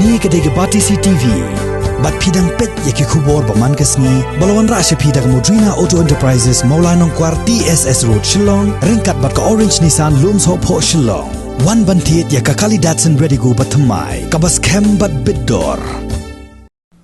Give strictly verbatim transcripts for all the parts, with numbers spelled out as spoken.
Kane ka dei ka Batesi T V. Bad phi dang peit ïa ki khubor ba man ka sngi ba la wanrah sha phi da ka Modrina Auto Enterprises, Mawlai Nongkwar, T S S Road, Shillong, ryngkat bad ka Orange Nissan, Lumsohphoh, Shillong. Wan ban thied ïa ka kali Datsun Redigo ba thymmai, kaba skhem bad bit dor.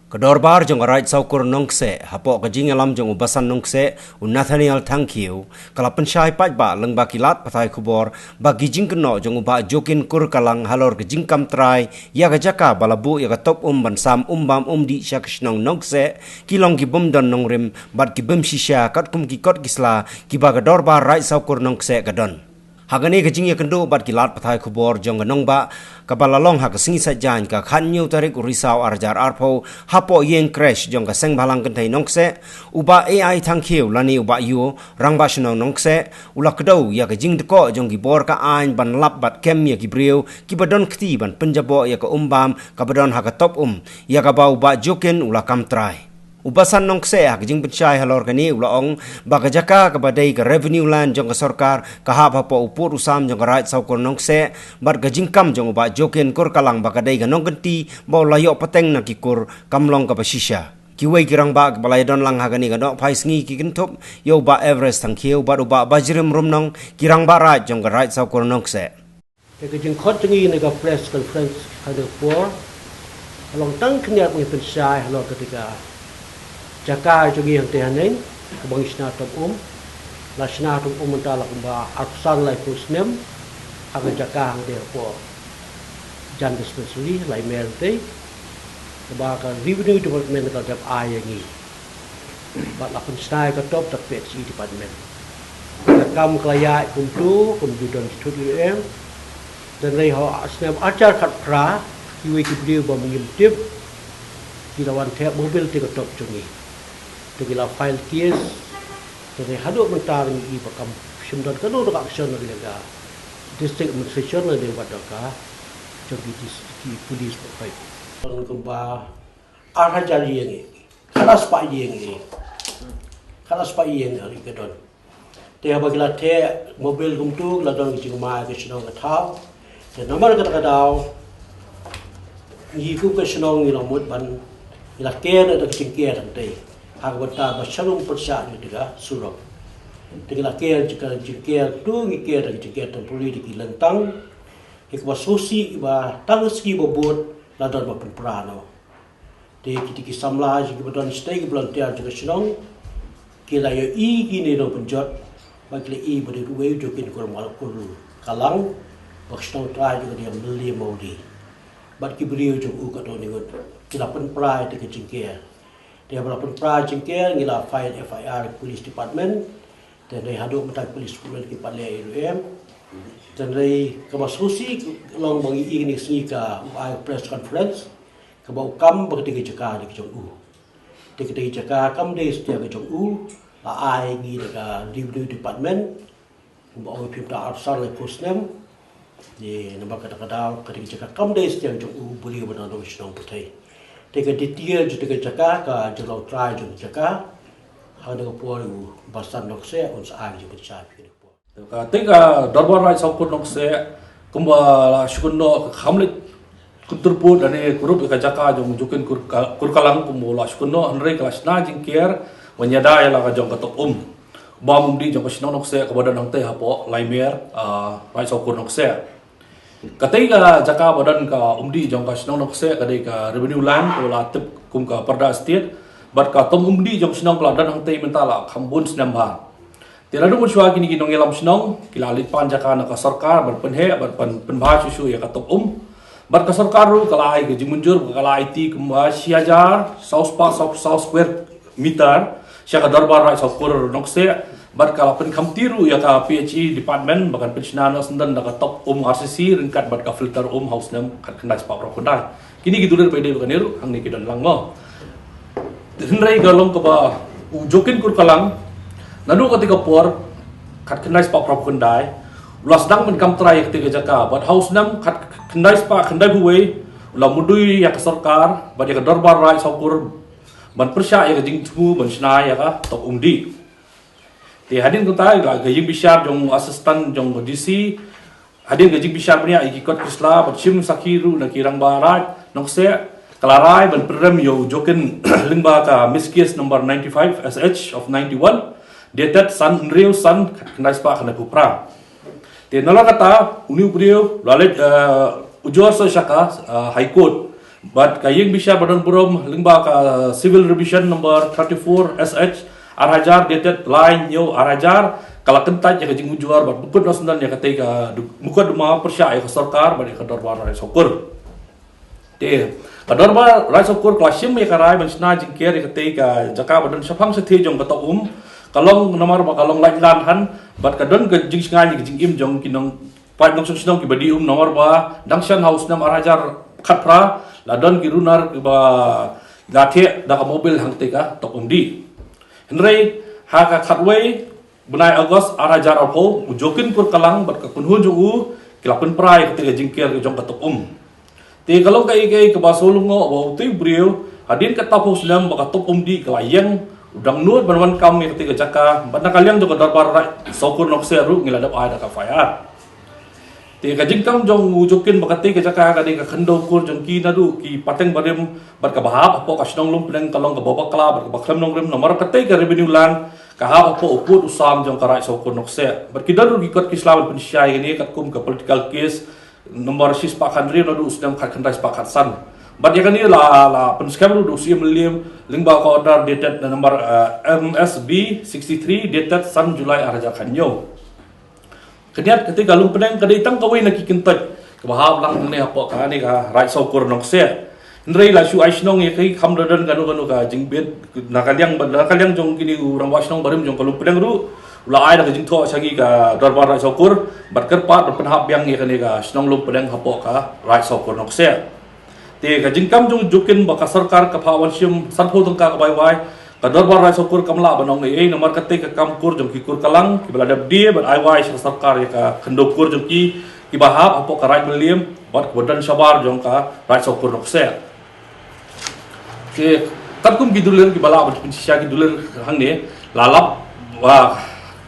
Ka dorbar jong ka Raid Sawkur Nongkseh hapoh ka jingïalam jong u Basan Nongkseh, u Nathaniel Thangkhiew, ka la pynshai paidbah lyngba ki lad pathai khubor ba ki jingkynnoh jong u Bah Joaquin Kurkalang halor ka jingkam trai ïa ka jaka ba la buh ïa ka top um ban sam um bam um dih sha ka shnong Nongkseh, ki long ki bym don nongrim bad ki bym shisha katkum ki kot ki sla kiba ka dorbar Raid Sawkur Nongkseh ka don. Ha kane ka jingïakynduh bad ki lad pathai khubor jong ka nongbah kaba la long ha ka sngi Saitjaiñ ka khathynñiew tarik u Risaw ar hajar arphew hapoh ïing creche jong ka Seng Bhalang Kynthei Nongkseh, u Bah A I Thangkhiew lane u Bah Ïew, Rangbah Shnong Nongkseh, u la kdew ïa ka jingdkoh jong ki bor ka aiñ ban lap bad kem ïa ki briew kiba don kti ban pynjaboh ïa ka um bam kaba don ha ka top um ïa kaba u Bah Joaquin u la kam trai. U Basan Nongkseh ha ka jingpynshai halor kane u la ong ba ka jaka kaba dei ka revenue land jong ka sorkar ka hap hapoh u pud u sam jong ka Raid Sawkur Nongkseh bad ka jingkam jong u Bah Joaquin Kurkalang ba ka dei ka nongkynti ba u la ïoh pateng na ki kur kam long kaba shisha. Kiwei ki rangbah kiba la ïadon lang ha kane ka nongphai sngi ki kynthup ïa u Bah Everest Thangkhiew bad u Bah Bajrim Rumnong, ki rangbah raid jong ka Raid Sawkur Nongkseh. Te ka jingkhot jong ngi na ka press conference ha kane ka por ka long tang khyndiat ban pynshai halor kata ka jaka jong ngi hangtei haneng kaba ngi shna top um. La shna top um mynta la kumba arphew san laiphew snem ha ka jaka hangtei hapoh Jan Dispensary, Laimer hangtei, kaba ka Revenue Department ka la dep ai ïa ngi. Bad la pynshna ïa ka top da ka P H E department. Ka kam ka la ïaid kumto, kumjuh don jutut ïa em. Hynrei ha u snem ar hajar khatphra, kiwei ki briew ba ngim tip ki la wan thep mobil te ka top jong ngi. Te ki la file case. Hynrei haduh mynta ngi i ba kam shym don kano ka action na ka liang ka District Administration lane wat da ka jong ki dis-, ki police ba peit. Don kumba ar hajar ïing, khatspah ïing, khatspah ïing ha ri ka don. Te haba ki la thep mobil kumto, ki la don ki jingma ka shnong ka thaw. Te namar kata ka daw ngi kum ka shnong ngi la mut ban, ngi la ker da ka jingker hangtei ha ka bynta ba shalum pyrshah ïa ka surok. Te ngi la ker jingker, jingker to ngi ker da ka jingker temporary da ki lyntang. Ïa kaba sngewsih ba tang ka sngi ba bud la don ba pynpra noh. Te kita ki samla jong kiba don shatei ki volunteer jong ka shnong ki la ïohi kine nongpynjot ba ki la i ba dei uwei u Joaquin Kur Mal Kur Kalang ba ka shnong trai jong ka dei Mylli Mawdi. Bad ki briew jong u ka don ngut ki la pynpra ïa ka jingker. Te ba la pynpra jingker ngi la file F I R police department. Te hynrei haduh mynta police department ki pat leh ïa u em. Te hynrei kaba sngewsih long ba ngi i kine ki sngi ka u ai press conference kaba u kam ba kata ka jaka dei ka jong u. Te kata ka jaka kam dei satia ka jong u, la ai ngi da ka revenue department. Kumba ong phim ta arphew san laiphew snem. Te namar kata ka daw kata ka jaka kam dei satia ka jong u, u briew ba na dong shnong pyrthei. Te ka detail jong kata ka jaka, ka jinglong trai jong ka jaka, ha kane ka por u Basan Nongkseh un sa ai ka jingpynshai ha kane ka por. Ka tei ka dorbar Raid Sawkur Nongkseh kumba la shu kynnoh ka kham leit kyntur pud lane kurup ïa ka jaka jong u Joaquin Kur-, Kurkalang kumba la shu kynnoh, hynrei ka la shna jingker ban ïada ïa la ka jong ka top um bam um dih jong ka shnong Nongkseh kaba don hangtei hapoh Laimer, ah, Raid Sawkur Nongkseh. Ka tei ka jaka ba don ka um dih jong ka shnong Nongkseh ka dei ka revenue land kaba la tip kum ka Parda Estate. Bad ka tom um dih jong ka shnong ka la don hangtei mynta la kham bun snem bha. Te naduh mynshuwa kine ki nongïalam shnong ki la leit pan jaka na ka sorkar ban pynheh, ban pyn-, pynbha shuh shuh ïa ka top um. Bad ka sorkar ruh ka la ai ka jingmynjur, ka la aiti kumba shi hajar saw spah saw, saw square meter sha ka dorbar Raid Sawkur Nongkseh. Bad ka la pynkhamti ruh ïa ka P H E department ba kan pynshna noh syndon da ka top um R C C ryngkat bad ka filter um ha u snem khatkhyndai spah phraphew khyndai. Kine ki dulir ba ïadei bad kane ruh hangne ki don lang mo. Hynrei ka long kaba u Joaquin Kurkalang naduh kata ka por khatkhyndai spah phraphew khyndai u la sdang ban kam trai ïa kata ka jaka, bad ha u snem khatkhyndai spah khyndaiphew wei u la mudui ïa ka sorkar bad ïa ka dorbar Raid Sawkur ban pyrshah ïa ka jingthmu ban shna ïa ka top um dih. Te hadien kata ka ïing bishar jong assistant jong D C, hadien ka jingbishar bniah ïa ki kot ki sla bad shim sakhi ruh na ki rangbah raid, Nongse, ka la rai ban pynrem ïa u jokin lyngba ka Miss Case number ninety-five S H of ninety-one, dated san hynriew san khyndai spah khyndai phew phra. Te nalor kata, une u briew la leit, eh, ujor sa sha ka, eh, High Court. Bad ka ïing bishar ba don burom lyngba ka Civil Revision number thirty-four S H ar hajar dated lai hynñiew ar hajar, ka la kyntait ïa ka jingujor bad mukut noh syndon ïa katei ka du-, mukotduma pyrshah ïa ka sorkar bad ïa ka dorbar Raid Sohkur. Te ka dorbar Raid Sohkur ka la shim ïa ka rai ban shna jingker ïa katei ka jaka ba don shaphang shathie jong ka top um, ka long namar ba ka long lait lan han, bad ka don ka jingshngaiñ ïa ka jingim jong ki nong paid nongshong shnong kiba die um, namar ba dang shen ha u snem ar hajar khatphra la don ki runar kiba la theh da ka mobil hangtei ka top um die. Hynrei ha ka khatwei bnai August ar hajar arphew, u jokin kur ka lang bad ka kynhun jong u ki la pynpra ïa katei ka jingker jong ka top um. Te ka long kaei kaei kaba sngewlyngngoh ba utei u briew, hadien katto katne snem ba ka top um die ka la ïeng, u dang nud ban wan kam ïa katei ka jaka, bad na ka liang jong ka dorbar Raid Sohkur Nongkseh ruh ngi la dep ai da ka F I R. Te ka jingkam jong u jokin ba katei ka jaka ka dei ka khyndew kur jong ki naduh ki pateng barim, bad kaba hap hapoh ka shnong Lumpneng ka long kaba bakla bad kaba khlem nongrim, namar katei ka revenue land ka hap hapoh u pud u sam jong ka Raid Sohkur Nongkseh. Bad ki don ruh ki kot ki sla ban pynshisha ïa kane katkum ka political case number shispah khathynriew naduh u snem khatkhyndai spah khatsan. Bad ïa kane la, la pynskhem ruh da u Syiem Mylliem lyngba ka order dated number, eh, M S B sixty-three dated san July ar hajar khathynñiew. Khyndiat, katei ka Lumpneng ka dei tang kawei na ki kyntoit kaba hap lang ne hapoh kane ka Raid Sohkur Nongkseh. Hynrei la shu ai shnong ïa ki, kham da don kano kano ka jingbit na ka liang ba, na ka liang jong kine u rangbah shnong barim jong ka Lumpneng ruh u la ai da ka jingthoh sha ngi ka dorbar Raid Sohkur bad kyrpad ban pynhap biang ïa kane ka shnong Lumpneng hapoh ka Raid Sohkur Nongkseh. Te ka jingkam jong u jokin ba ka sorkar ka phah wan shim sanphew tyngka kaba ai wai, ka dorbar Raid Sohkur kam lah ban ong ei ei, namar katei ka kam kur jong ki kur ka lang kiba la dep die bad ai wai sha ka sorkar ïa ka khyndew kur jong ki kiba hap hapoh ka Raid Mylliem bad kaba don shabar jong ka Raid Sohkur Nongkseh. Te katkum ki dulir kiba lah ban pynshisha ki dulir hangne, la lap ba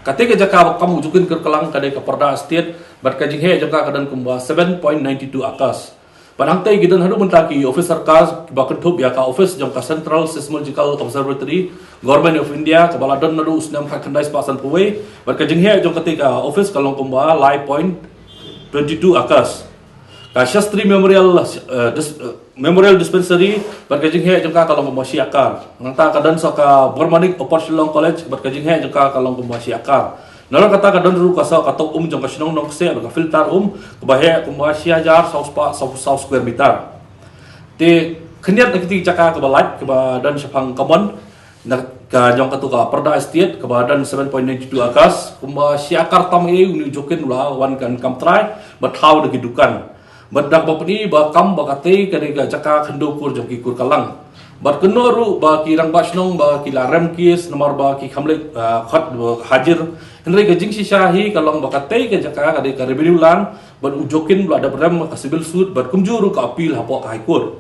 katei ka jaka ba kam u jokin kur ka lang ka dei ka Pyrda Estate bad ka jingheh jong ka ka don kumba seven point nine two acres. Bad hangtei ki don haduh mynta ki office sorkar kiba kynthup ïa ka office jong ka Central Seismological Observatory, Government of India, kaba la don naduh u snem khatkhyndai spah sanphew wei. Bad ka jingheh jong katei ka office ka long kumba lai point twenty two acres. Ka Shastri Memorial, eh, Dis-, eh, Memorial Dispensary bad ka jingheh jong ka ka long kumba shi akar. Nangta ka don sa ka Brahmanic Upper Shillong College bad ka jingheh jong ka ka long kumba shi akar. Nalor kata ka don ruh ka sa ka top um jong ka shnong Nongkseh bad ka filter um kaba heh kumba shi hajar saw spah saw saw square meter. Te khyndiat na kitei ki jaka kaba lait kaba don shaphang kamon na ka jong katu ka Pyrda Estate kaba don seven point nine two acres, kumba shi akar tam ei ei une u jokin u la wan kan kam trai bad thaw da ki dukan. Bad da kaba pyni ba kam ba katei ka dei ka jaka khyndew kur jong ki kur ka lang. Bad kynnoh ruh ba ki rangbah shnong ba ki la rem case namar ba ki kham leit, ah, khot, ah, hajir. Hynrei ka jingshisha hi ka long ba katei ka jaka ka dei ka revenue land bad u jokin u la dep rem ka civil suit bad kumjuh ruh ka appeal hapoh ka High Court.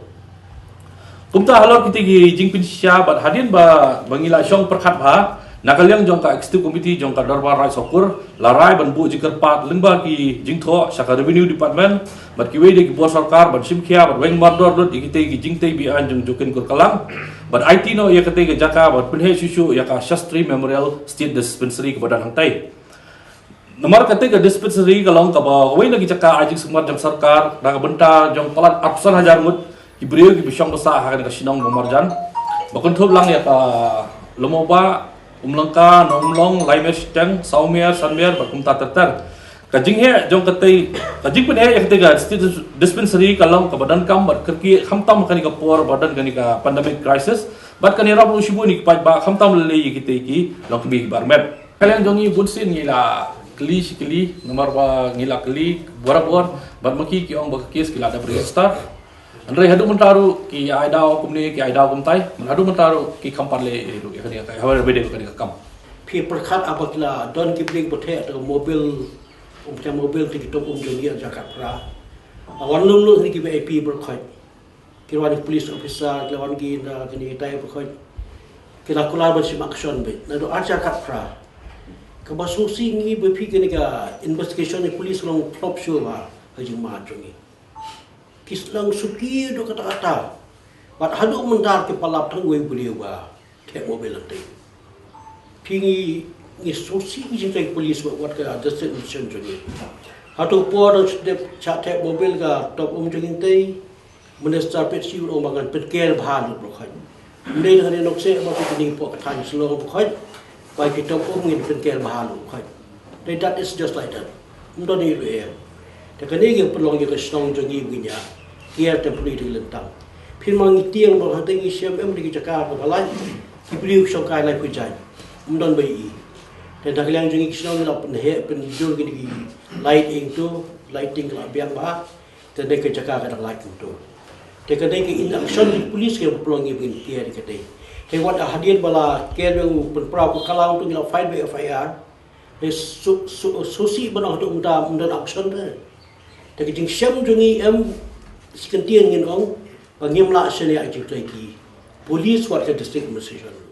Kumta halor kitei ki jingpynshisha bad hadien ba, ba ngi la shong pyrkhat bha, na ka liang jong ka Executive Committee jong ka Dorbar Raid Sohkur la rai ban buh jingkyrpad lyngba ki jingthoh sha ka Revenue Department bad kiwei de ki bor sorkar ban shim khia bad weng mardor lut ïa kitei ki jingtei beaiñ jong u jokin kur ka lang bad aiti noh ïa katei ka jaka bad pynheh shuh shuh ïa ka Shastri Memorial State Dispensary kaba don hangtei. Namar katei ka dispensary ka long kaba kawei na ki jaka ai jingsumar jong sorkar na ka bynta jong palat arphew san hajar ngut ki briew kiba shong ba sah ha kane ka shnong ba marjan, ba kynthup lang ïa ka Lamo Bah, Umlangka, Nongmlong, Laimer Shiteng, Sawmer, Sanmer bad kumta ter ter. Ka jingheh jong katei, ka jingpynheh ïa katei ka dis-, dispensary ka long kaba donkam bad kyrkieh khamtam ha kane ka por ba don kane ka pandemic crisis bad kane ruh shibun ki paidbah khamtam lei ïa kitei ki longkmie kiba armet. Ka liang jong ngi bunsien ngi la kylli shi kylli, namar ba ngi la kylli barabor bad ma ki ki ong ba ka case ki la dep register. Hynrei haduh mynta ruh ki ai daw kumne ki ai daw kumtai, haduh mynta ruh ki kham pat leh ruh ïa kane ka, ïa kane ka kam. Phi pyrkhat ba ki la don ki briew ba theh da ka mobil, um, theh mobil te ki top um jong ngi ha jaka phra. Wan lum lum ki V I P ba khot. Ki la wan ki police officer, ki la wan ki na kine ki tai ba khot. Ki la kular ban shim action beit. Naduh ar hajar khatphra. Kaba sngewsih ngi ba phi kane ka investigation ïa police long flop shuh ba ha jingmut jong ngi. Ki sdang suki haduh katta katta. Bad haduh mynta ki pynlap tang wei u briew ba thep mobil hangtei. Phi ngi, ngi sngewsih ki jingtrei police wat, wat ka District Administration jong ngi. Hato por dang sdep shah thep mobil ka top um jong ngi hangtei. Minister Piet Singh u ong ba ngan pynker bha lut ruh khot. Ym dei tang hangne Nongseh, ba phi, kine hapoh ka thaiñ Shillong ruh khot, ba ki top um ngin pynker bha lut khot. Te that is just like that. Ym don ei ruh ei. Te kane ka pynlong ïa ka shnong jong ngi ba ngin ïa kiar temporary te lyntang. Phin, ma ngi tieng ba hangtei ngi shem em, dei ki jaka ba ka lait, ki briew shong kai lai phi jait. Ym don ba ïohi. Te da ka liang jong ngi ki shnong ngi la pynheh pynjur kine ki light ïing tu, lighting ka la biang bha. Te dei ka jaka ka dang lait kumto. Te ka dei ka inaction ki police ka pynlong ïa ba ngin kiar ïa ka dei. Te wat hadien ba la kiar ba u pynpra u Kalaw tu ngi la file ba F I R. Te su, su, sngewsih ba nang haduh mynta ym don action te. Te ka jingshem jong ngi em, shi kyntien ngin ong ba ngim lah shaniah jingtrei ki police wat ka District Administration.